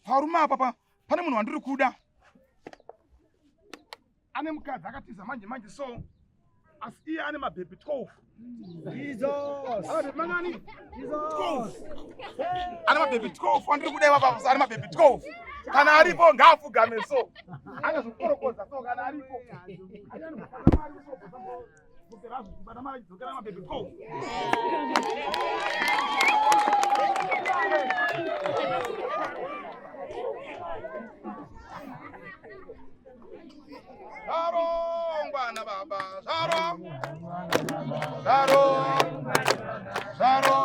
Parume apa pa pane munhu wandiri kuda. Ane mukadzi akatiza manje manje so asi iye ane mabhebhi 12. Jesus. Ane mabhebhi mangani? Jesus. 12. Ane mabhebhi 12 andiri kuda ipapa ane mabhebhi 12. Kana aripo ngaapfugame so. Angazvikorokoza so kana aripo. Zvarongwa nababa, zvaro, zvaro, zvaro,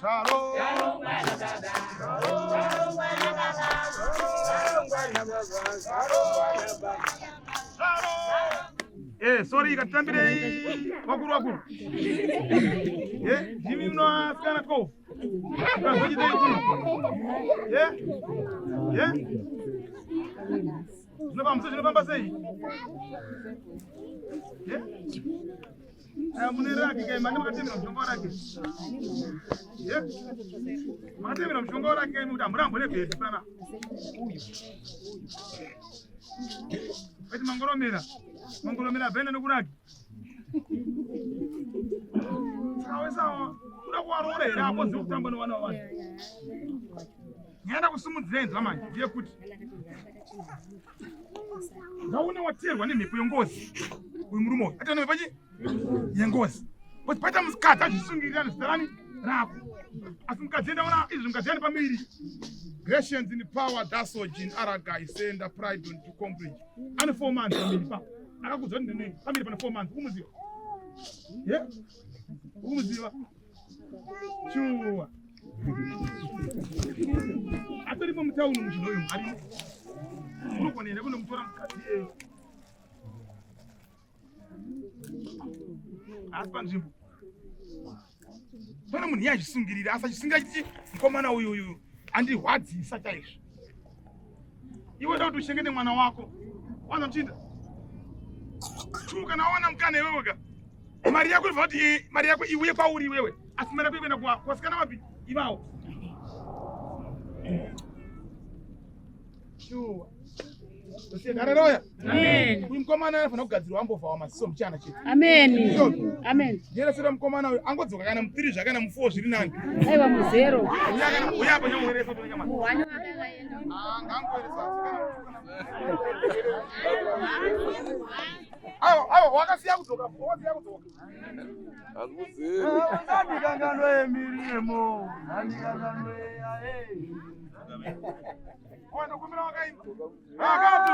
zvaro, Eh, sorry katambirei vakuru vakuru. Eh, ndimi munoasikana 12. Kazochita ichi. Eh? Eh? Zvinofamba zvinofamba sei? Eh? Eh, mune raki kai mane makatemera mushonga waraki. Eh? Makatemera mushonga waraki kai kuti hamurambwe nebhedhi pana. Eti mangoromera. Mangoromera bhenda nokuragi. Sawe sawa. Kuda kuwaroora here apo zivi kutamba nevana vavanhu. Nyaya ndakusimudzira inzwa manje ndeyekuti ngaune wateerwa nemhepo yengozi uyu murume uyu atenda mhepo chi yengozi but paita mukadzi azvisungirira nezita rani rako asi mukadzi endaona izvi mukadzi ane pamiri Gratians in power dasojin aragai senda pride on to complete ane four months pamiri pa akakudza kuti ndine pamiri pane four months ukumuziva ye ukumuziva shuwa atorimo mutauni muchinhoyo arimo unogona here kunomutora mukadzi iyeyo Asi panzvimbo pane munhu iye achisungirira asi achisungira chiti mukomana uyu uyu andirwadzisa chaizvo iwe da kuti uchengete mwana wako wanza muchinda tu kana wawana mukana iwewe ka mari yako inobva kuti eh, mari yako iuye kwauri iwewe asi mari yako ikuenda kuvasikana vapi ivawo Shuwa. Haleluya. Amen. Uyu mukomana anofanira kugadzirwa ambovhawa maziso muchana chete. Amen. Amen. Nyeresera mukomana uyu angodzoka kana mutiri zvakana mufour zviri nani. Aiwa muzero. Uya kana uya apa nyamuweresa tonya mwana. Muhwani wakaenda. Ah, ngangoweresa. Aiwa, aiwa wakasiya kudzoka, wakasiya kudzoka. Handikuzivi. Ngandikanganwe mirimo. Ngandikanganwe ae. Wanokumbira wakaimba. Akati.